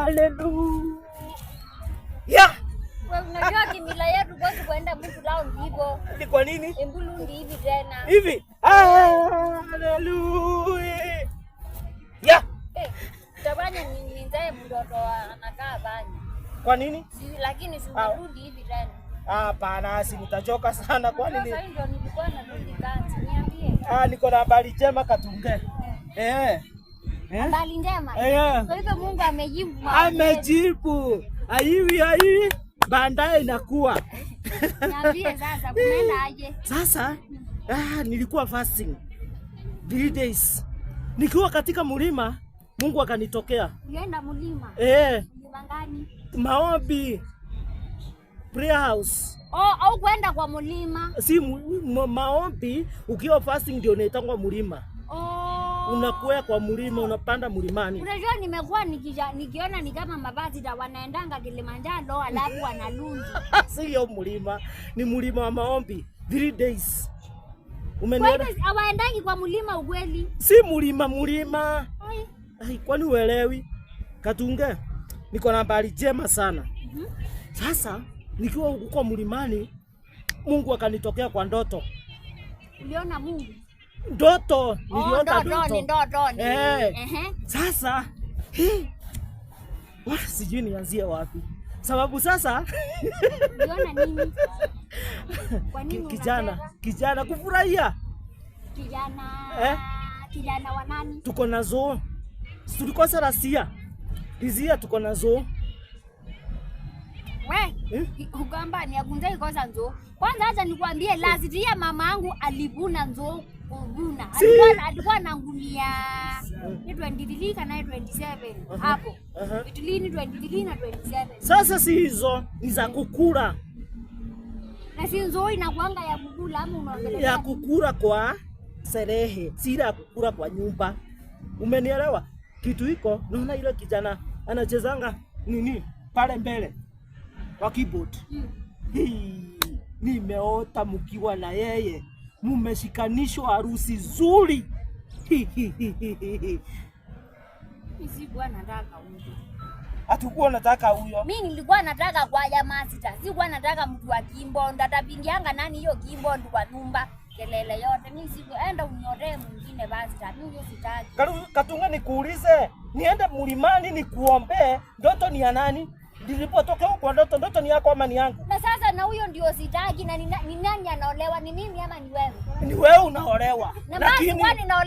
Haleluya. Wewe unajua kimila yetu kwetu kwenda mtu round hivyo. Ni kwa nini? Embulundi hivi tena. Hivi. Haleluya. Ya. Eh, tabanya ni nizae mtoto anakaa banya. Kwa nini? Si, lakini si unarudi hivi tena. Hapana, si nitachoka sana kwani ni Sasa ndio nilikuwa narudi kazi. Niambie. Ah, niko na habari njema Katunge. Eh. Eh? Habari njema. Eh. Kwa hivyo Mungu amejibu maombi yetu. Amejibu. Aiwi aiwi baadaye inakuwa. Niambie sasa kumeenda aje? Sasa nilikuwa fasting 3 days. Nikiwa katika mlima Mungu akanitokea. Ulienda mlima. Eh, Mlima gani? maombi prayer house. Oh, au kwenda kwa mlima. Si maombi ukiwa fasting ndio unaitangwa mlima. Oh. Unakwea kwa mlima, unapanda mlimani. Unajua nimekuwa nikiona ni kama mabasi wanaendanga Kilimanjaro alafu wanarudi. Sio mlima, ni mlima wa maombi 3 days. Kwa Umeniona? hivyo hawaendangi kwa mlima ukweli. Si mlima mlima. Ai. Ai, kwani uelewi? Katunge, niko na habari njema sana. Sasa nikiwa huko mlimani, Mungu akanitokea kwa ndoto. Uliona Mungu? Ndoto, Oh, niliota ndoto ni ndoto. ndoto ni. Eh. Ehe. Sasa hii, wah, sijui nianzie wapi, sababu sasa Uliona nini? Kwa nini kijana unacheka? kijana kufurahia Kijana. Eh? Kijana wa nani? Tuko nazo, tulikosa rasia rizia, tuko nazo. We, Eh? ugamba ni akunze ikosa nzo. Kwanza acha nikwambie last year mama yangu alivuna nzo kuvuna. Si. Alikuwa na ngunia ni 23 kana 27 hapo. Between 23 na 27. Sasa si hizo ni za kukula, Na si nzo inakuanga ya kukula ama unaongelea? Ya kukula kwa sherehe, si ile ya kukula kwa nyumba. Umenielewa? Kitu iko naona ile kijana anachezanga nini pale mbele wa keyboard. Hii, nimeota mkiwa na yeye mumeshikanishwa harusi zuri. Hi, hi, hi, hi, hi, hi. Mimi sikuwa nataka huyo. Hatukuwa unataka huyo. Mimi nilikuwa nataka kwa jamaa sita. Sikuwa nataka mtu wa kimbondo. Atapingianga nani hiyo kimbondo kwa nyumba? Kelele yote. Mimi sikuenda uniotee mwingine basi. Mimi huyo sitaki. Katunga, nikuulize, niende mlimani nikuombee, ndoto ni ya nani? Nilipotokea kwa ndoto, ndoto ni yako ama ni yangu? Na sasa na huyo ndio sitaki na ni nani anaolewa? Ni mimi ama ni wewe? Ni wewe unaolewa. Na basi kwani naolewa